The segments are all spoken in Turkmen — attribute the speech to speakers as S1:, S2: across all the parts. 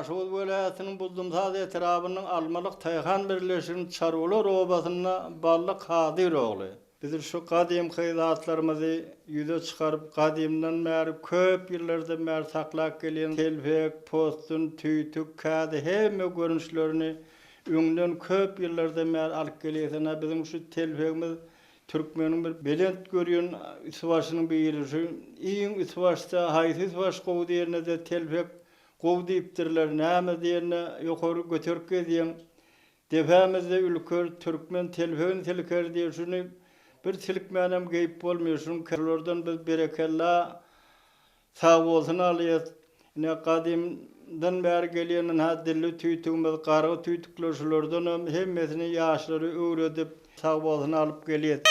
S1: Daşoguz welaýatynyň Buldumsaz etrabynyň Almalyk daýhan birleşiginiň Çarwalar obasynda Bally Kadyr ogly. Biz şu gadymky zatlarymyzy ýüze çykaryp, gadymdan bäri, köp ýyllardan bäri saklap gelýän telpek, possun, tüýtük, kädi hemme görnüşlerini öňden köp ýyllardan bäri alyp gelýäs. Ynha, biziň şu telpegimiz türkmeniň bir belent görýän üsti-başynyň biri. Şu iň üsti-başda haýsy üsti-baş gowy diýende-de telpek gowy diýipdirler. Näme diýende ýokary göterip gezýäň. Depämizde ülker, türkmen telpegini silker diýip şuny bir silkmänem geýip bolmaýar. Şunuň şulardan biz berekella sag bolsun alýas. Ine gadymdan bäri gelýän ynha dilli tüýtügimiz, gargy tüýtükler şulardanam hemmesini ýaşlara öwredip sag bolsun alyp gelýäs.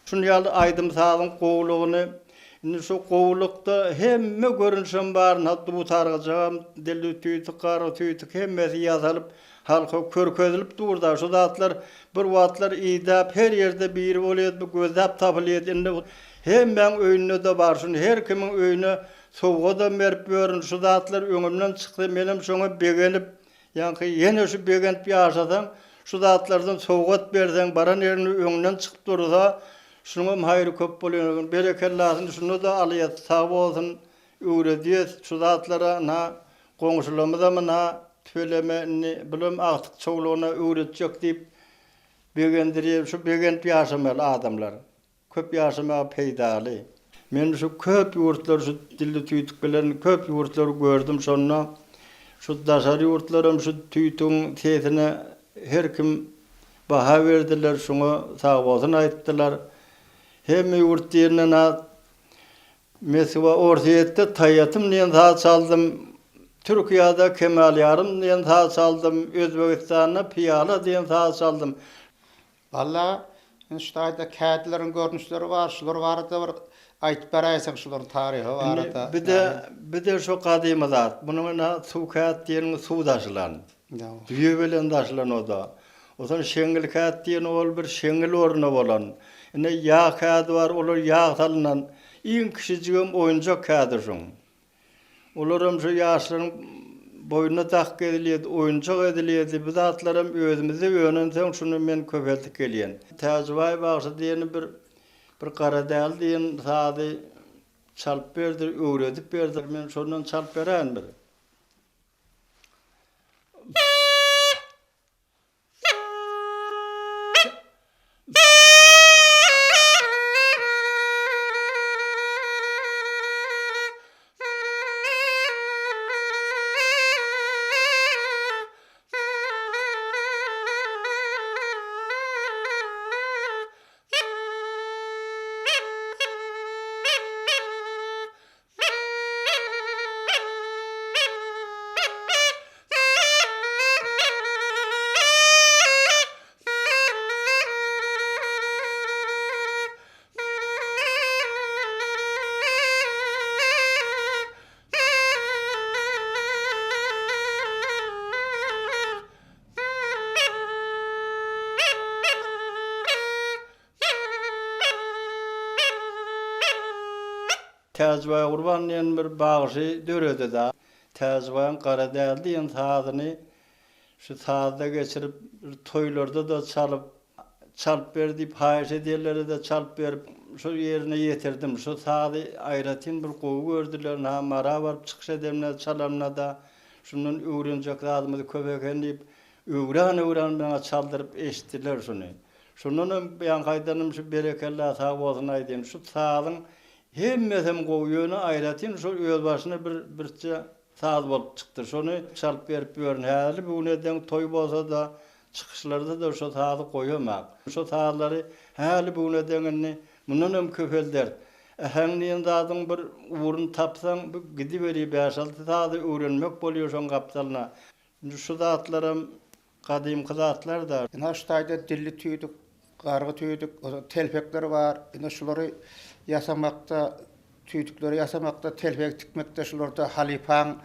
S1: Şuny ýaly aýdym-sazyň gowulygyny, indi şu gowulykda hemme görnüşem bar, ynha dutargyjagam, dilli tüýtük, gara tüýtük hemmesi ýasalyp, halka körkezilip dur-da. Şu zatlar bir wagtlar idäp, her ýerde biri bolýardy, gözläp tapylýardy. Indi hemmäň öýünde-de bar. Şuny her kimiň öýüne sowgadam berip ýörün. Şu zatlar öňümden çyksa, menem şoňa begenip, Ýaňky ýene şu begenip ýaşasaň, şu zatlardan sowgat berseň, baran ýeriňde öňünden çykyp dursa, şunuňam haýry köp bolýan eken. Berekellasyny şunda-da alýas, sag bolsun, öwredýäs şu zatlara, ynha, goňşularymyzam ynha, tüweleme indi bulam agtyk-çowlugyna öwretjek diýip begendirýär. Şu begenip ýaşamaly adamlar. Köp ýaşamaga peýdaly. Men şu köp ýurtlary şu dilli tüýtük bilen köp ýurtlary gördüm şonda şu daşary ýurtlaram şu tüýtügiň sesine her kim baha berdiler şuňa sagbolsun aýtdylar. Hemme ýurt diýenden a Meswa Orsýetde Taýatym diýen saz çaldym, Türkiýada Kemal ýarym diýen saz çaldym, Özbegistanda Piýala diýen saz çaldym.
S2: Walla, indi şu taýda kädileriň görnüşleri bar, şular barada bir aýdyp beräýseň şularyň taryhy barada.
S1: Indi bir-de, bir-de şu gadymy zat, munuň ine suw käd diýeniň suw daşylan. Düýe bilen daşylan o-da. Onsoň şeňňil käd diýeni ol bir şeňňil orny bolan. Indi ýag kädi bar, olar ýag salynan. Iň kiçijigem oýunjak kädi şuň. Olaram şu ýaşlaryň boýnuna dakyp gezilýärdi, oýunjak edilýärdi. Bu zatlaram özümizde önensoň şuny men köpeltip gelýän. Täjibaý bagşy diýeni bir bir Garadäli diýen sazy çalyp berdi, öwredip berdi. Men şondan çalyp beräýin bir. Täjibaý Gurban diýen bir bagşy döredi-da. Täjibaýyň Gara däli diýen sazyny şu sazda geçirip, bir toýlarda-da çalyp, çalyp ber diýip haýyş edýänlere-de çalyp berip, şo ýerine ýetirdim. Şo sazy aýratyn bir gowy gördüler. Ynha, Mara baryp çykyş edenimde, çalanymda-da şundan öwrenjek zadymyz köp eken diýip, öwran-öwran maňa çaldyryp eşitdiler şuny. Şondanam ýaňky aýdanym şu berekella sag bolsun aýdýan. Şu sazyň hemmesem gowy ýöne aýratyn şol özbaşyna bir birçe saz bolup çykdy. Şony çalyp berip ýörün. Häzirli bu güne deň toý bolsa-da, çykyşlarda-da şo sazy goýamak. Şo sazlary häli bu güne deň indi mundan hem köpelderis. Äheň diýen zadyň bir ugruny tapsaň, bu gidiberýär bäş-alty sazy öwrenmek bolýar şoň gapdalyna. Indi şu zatlaram Gadymky zatlar-da.
S2: Ine şu taýda dilli tüýdük, gargy tüýdük, telpekler bar. Ine şulary ýasamakda, tüýdükleri ýasamakda, telpegi tikmekde şularda halypaň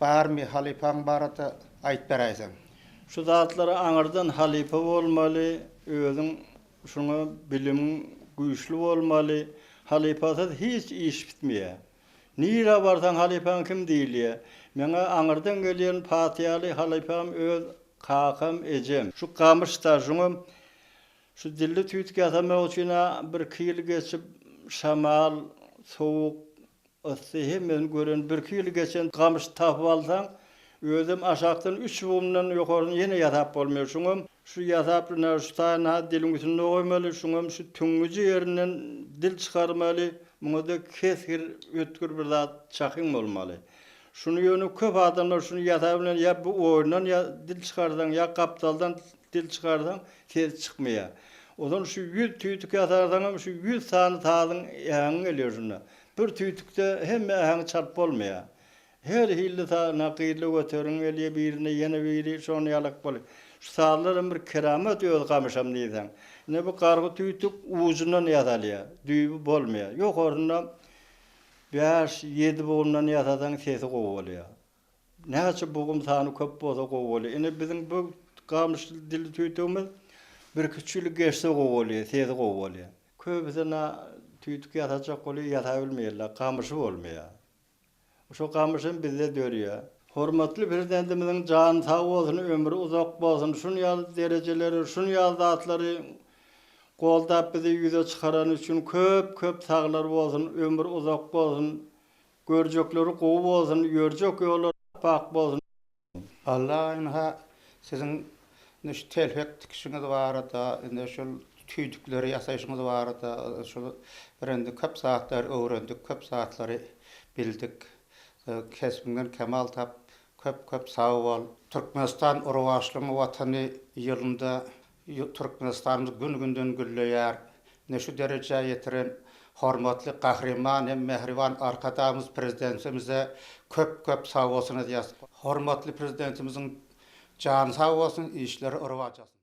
S2: barmy, halypaň barada aýyp beräýseň.
S1: Şu zatlara aňyrdan halypa bolmaly, özüň şuňa bilimiň güýçli bolmaly. Halypasyz hiç iş bitmeýär. Nirä barsaň halypaň kim diýilýä. Meňä aňyrdan gelýän patyýaly halypam öz kakam, ejem. Şu gamyş-da, şuňam şu dilli tüýtük ýasamak üçin-ä birki ýyl geçip, şamal, sowuk, yssy hemmesini gören birki ýyl geçen gamyş tapyp alsaň, özem aşakdan üç bugumdan ýokaryny ýene ýasap bolmaýar. Şuňam Şu ýasap ine şu taýyny-ha diliň üstünde goýmaly, şuňam şu tüňňüji ýerinden dil çykarmaly, muňa-da kesgir, ötgür bir zat çakyň bolmaly. Şuny ýöne köp adamlar şuny ýasap bilen ýa bu oýundan ýa dil çykarsaň, ýa gapdaldan dil çykarsaň ses çykmaýar. Ozal şu ýüz tüýtük ýasarsaňam şu ýüz sany sazyň äheňi gelýär şunda. Bir tüýtükde hemme äheňi çalyp bolmaýar. Her hilli sazyna gyzla göteriň gelýä birine ýene biri şony ýalak bol. Şu sazlaram bir keramat özi gamyşam diýseň. Ine bu gargy tüýtük ujundan ýasalýa. Düýbi bolmaýa. Ýokarynda bäş, ýedi bugumdan ýasasaň sesi gowy bolýa. Näçe bugum sany köp bolsa gowy bolýa. Ine biziň bu gamyş dilli tüýtügimiz birki üç ýyl geçse gowy bolýa, sesi gowy bolýa. Köpüsi na tüýtük ýasajak bolýa ýasabilmeýärler, gamyşy bolmaýa. Şo gamyşam bizde dörýär. Hormatly Prezidentimiziň jany sag bolsun, ömri uzak bolsun, şun ýaly derejeleri, şun ýaly zatlary goldap bizi ýüze çykarany üçin köp köp saglar bolsun, ömri uzak bolsun, görjekleri gowy bolsun, ýörjek ýollary pak bolsun.
S2: Alla ynha siziň indi şu telpek tikişiňiz barada, indi şul tüýdükleri ýasaýşyňyz barada şul bir indi köp zatlary öwrendik, köp zatlary bildik. Kesbiňden kemal tap, köp köp sag bol. Türkmenistan rowaçlygyň watany ýylynda Türkmenistanymyz gün-günden gülleýär. Ine şu derejä ýetiren hormatly Gahryman hem mähriban Arkadagymyz Prezidentimize köp-köp sagbolsun aýdýas. Hormatly Prezidentimiziň jany sag bolsun, işleri rowaç alsyn.